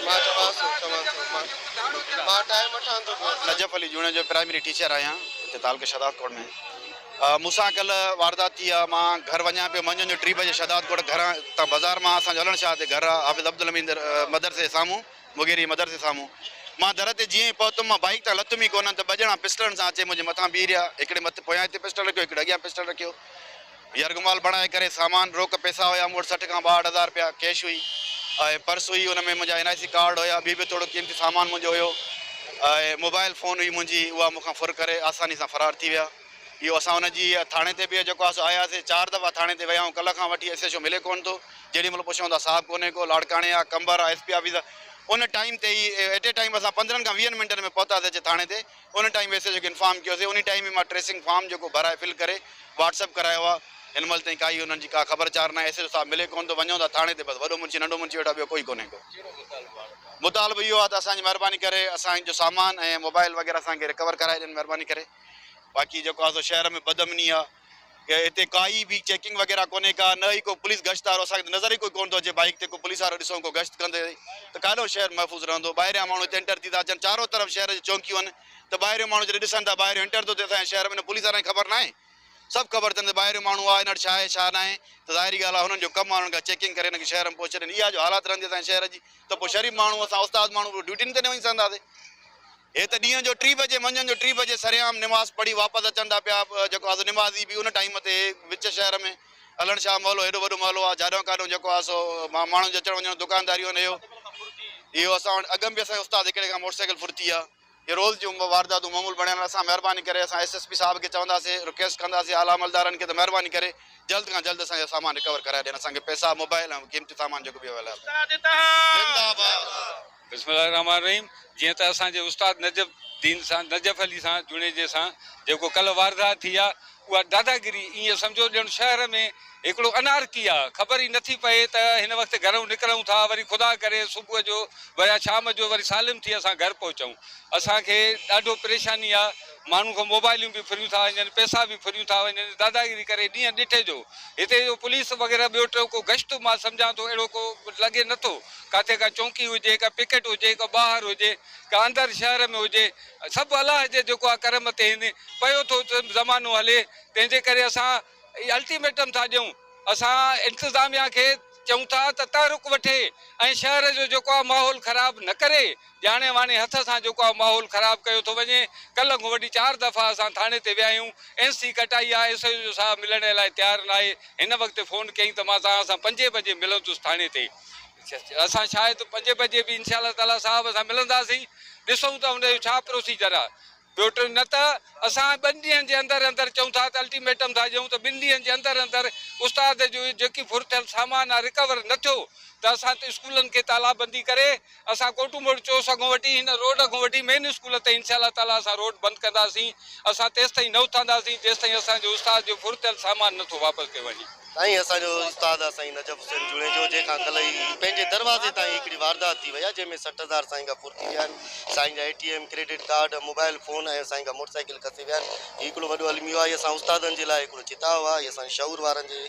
مان چوان ٿو چوان ٿو مان مان ٽائيم وٺان ٿو پيو. نجف علي جوڻيجو پرائمري ٽيچر آهيان هتي تعلقي شهدادڪوٽ ۾ مون سان ڪلهه واردات ٿي آ مان گهر وڃان پيو منجهند جو ٽي بجي شهدادڪوٽ گهران تان بازار مان اسان جو علڻ شاهه تي گهر آ حافظ عبدالحميد مدرسي جي سامهون مغيري مدرسي سامهون مان در تي جيئن ئي پهتم مان بائيڪ تان لٿم ئي ڪونه ته ٻه ڄڻا پسٽلن سان اچي منهنجي مٿان بيهي رهيا هڪڙي مٿي پويان هتي پسٽل رکيو هڪڙي اڳيان پسٽل رکيو يرغمال بڻائي ڪري سامان روڪ پئسا هيا مون وٽ 60 کان 62 هزار رپيا ڪيش هئي ۽ پرس هئي ان ۾ منهنجا اين آء سي ڪارڊ هيا ٻي به ٿورو قيمتي سامان منهنجو هيو ۽ موبائل فون هئي منهنجي اها مون کان ڦر ڪري آساني سان فرار ٿي ويا اهو اسان ان جي ٿاڻي تي به جيڪو آهي سو آياسي چار دفعا ٿاڻي تي ويا آهيون ڪلهه کان وٺي ايس ايڇ او ملي ڪونه ٿو جيڏي مهل پڇون ٿا صاحب ڪونهي ڪو لاڙڪاڻي آهي قمبر آهي ايس پي آفيس آهي ان ٽائيم تي ئي ايٽ اي ٽائيم اسان 15 کان 20 منٽن ۾ پهتاسي اچي ٿاڻي تي ان ٽائيم ايس ايڇ او کي انفارم ڪيوسي انهي ٽائيم ئي مان ٽريسنگ فارم جيڪو ڀرائي فل ڪري واٽس اپ ڪرايو آ هن مهل تائين ڪائي انهن جي ڪا خبر چار ناهي ايس ايڇ او صاحب ملي ڪونه ٿو وڃون ٿا ٿاڻي تي بس وڏو منشي ننڍو منشي ويٺو آ ٻيو ڪوئي ڪونهي ڪو. مطالبو اهو آ ته اسان جي مهرباني ڪري اسان جو سامان ۽ موبائل وغيره اسان کي رڪور ڪرائي ڏين مهرباني ڪري باقي جيڪو آ سو شهر ۾ بدامني آ هتي ڪائي به چيڪنگ وغيره ڪونهي ڪا نه ئي ڪو پوليس گشت وارو اسان کي ته نظر ئي ڪوئي ڪونه ٿو اچي بائيڪ تي ڪو پوليس وارو ڏسون ڪو گشت ڪندي ته ڪاڏو شهر محفوظ رهندو ٻاهريان ماڻهو هتي انٽر ٿي ٿا اچن چارو طرف شهر جون چونڪيون آهن ته ٻاهريون ماڻهو جڏهن ڏسن ٿا ٻاهريون انٽر ٿو ٿئي اسان جي شهر ۾ نه پوليس وارن کي خبر ناهي سڀ خبر اٿن ته ٻاهريون ماڻهو آهي هن وٽ ڇا آهي ڇا ناهي ته ظاهري ڳالهه آهي هنن جو ڪم آهي هنن کان چيڪنگ ڪري هن کي شهر ۾ پهچي ڏين اها جو حالات رهندي اسان جي شهر جي ته پوء شريف ماڻهو اسان استاد ماڻهو ڊيوٽين تي نه وڃي سگهنداسين هي ته ڏينهن جو ٽي بجي منجهند جو ٽي بجي سرعام نماز پڙهي واپس اچن ٿا پيا جيڪو آهي سو نمازي به ان ٽائيم تي وچ شهر ۾ علڻ شاهه محلو هيڏو وڏو محلو آهي جاڏهون ڪاڏهون جيڪو آهي سو ماڻهن جو اچڻ وڃڻ دڪانداريون آهن اهو اهو اسان وٽ اڳم به اسان جي استاد هڪڙي کان موٽر سائيڪل ڦرتي آهي اهي روز جون وارداتون معمول بڻيل آهن اسان مهرباني ڪري اسان ايس ايس پي صاحب کي چونداسين رڪويسٽ ڪنداسين اعليٰ عملدارن کي ته مهرباني ڪري جلد کان جلد اسان جا سامان رڪور ڪرائي ڏين اسان کي پئسا موبائل ۽ قيمتي سامان جيڪو به اويليبل زنده آباد. بسم الله الرحمٰن الرحيم جيئن ته اسان جي استاد نجف دين سان نجف علي سان جوڻيجي سان جيڪو ڪلهه واردات ٿي آ اها داداگيري ائين سمجهو ڄڻ شهر ۾ هڪڙو انارڪي آ خبر ئي نٿي پئي ته هن وقت گهرئون نڪرئون ٿا وري خدا ڪري صبح جو يا شام جو وري سالم ٿي اسان گهر پهچئون اسان کي ڏاڍو پريشاني آ ماڻهن کان موبائليون به ڦريون ٿا وڃن پئسا به ڦريون ٿا وڃن داداگيري ڪري ڏينهن ڏٺي جو هتي جو پوليس وغيره ٻيو ٽيو ڪو گشت مان سمجهان ٿو اهڙو ڪو لڳي نٿو ڪاٿي ڪا چونڪي هجي، ڪا پڪيٽ هجي، ڪا ٻاهر هجي، ڪا اندر شهر ۾ هجي، سڀ الله جي جيڪو آ ڪرم تي هن پيو ٿو زمانو هلي، تنهن جي ڪري اسان الٽيميٽم ٿا ڏيون، اسان انتظاميا کي چئون ٿا ته تحرڪ وٺي ۽ شهر جو جيڪو آ ماحول خراب نه ڪري، ڄاڻي واڻي هٿ سان جيڪو آ ماحول خراب ڪيو ٿو وڃي، ڪلهه کان وٺي چار دفعا اسان ٿاڻي تي ويا آهيون، اين سي ڪٽائي آ، ايس ايڇ او صاحب ملڻ لاء تيار ناهي، هن وقت فون ڪيائين ته مان توهان سان پنجين بجي ملندس ٿاڻي تي. اسان شايد پنجين بجي به انشاء الله تعاليٰ صاحب سان ملنداسين، ڏسون ته ان جو ڇا پروسيجر آهي. ٻيو ٽيون نه ته اسان ٻن ڏينهن جي اندر اندر چئون ٿا ته الٽيميٽم ٿا ڏيون ته ٻن ڏينهن جي اندر اندر استاد جو جيڪي ڦر ٿيل سامان آهي رڪور نه ٿيو ته اسان اسڪولن کي تالا بندي ڪري اسان ڪوٽو موڙ چوس کان وٺي هن روڊ کان وٺي مين اسڪول تائين انشاء الله تعاليٰ اسان روڊ بند ڪنداسين اسان تيستائين نه اٿنداسين جيستائين اسان جو استاد جو ڦر ٿيل سامان نه ٿو واپس ڪيو وڃي. سائين اسان جو استاد آ سائين نجف حسين جوڻيجو جنهن کان ڪلهه ئي پنهنجي دروازي تان ئي هڪڙي واردات ٿي وئي آ جنهن ۾ 60 هزار سائين کان ڦر ٿي ويا آهن سائين جا A T M credit card mobile phone ۽ سائين کان موٽر سائيڪل کسي ويا آهن هي هڪڙو وڏو الميو آ هي اسان استادن جي لاء هڪڙو چتاء آ هي اسان شعور وارن جي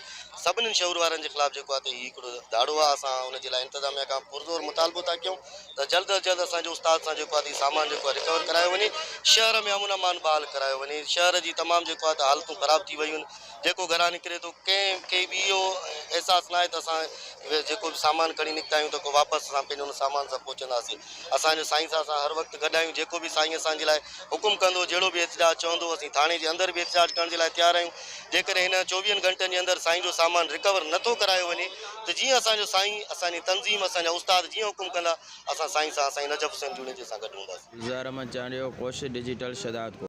سڀني شعور وارن جي خلاف جيڪو آ ته هي هڪڙو ڌاڙو آ اسان ان جي لاء انتظاميا کان پرزور مطالبو ٿا ڪيون ته جلد از جلد اسان جو استاد سان جيڪو آ ته هي سامان جيڪو آ رڪور ڪرايو وڃي شهر ۾ امن امان بحال ڪرايو وڃي شهر جي تمام جيڪو آ ته حالتون خراب ٿي ويون آهن جيڪو گهران نڪري ٿو ڪنهن کي به اهو احساس ناهي ته اسان جيڪو به سامان کڻي نڪتا آهيون ته ڪو واپس اسان پنهنجو ان سامان سان پهچنداسين. اسان جو سائين سان اسان هر وقت گڏ آهيون جيڪو به سائين اسان جي لاء حڪم ڪندو جهڙو به احتجاج چوندو اسين ٿاڻي جي اندر به احتجاج ڪرڻ جي لاء تيار آهيون جيڪڏهن هن چوويهن گهنٽن جي اندر سائين جو سامان رڪور نه ٿو ڪرايو وڃي ته جيئن اسان جو سائين اسان جي تنظيم اسان جا استاد جيئن حڪم ڪندا اسان سائين سان سائين نجف حسين جوڻيجي سان گڏ هونداسين. گلزار احمد چانڊيو، ڪوشش ڊجيٽل شھدادڪوٽ.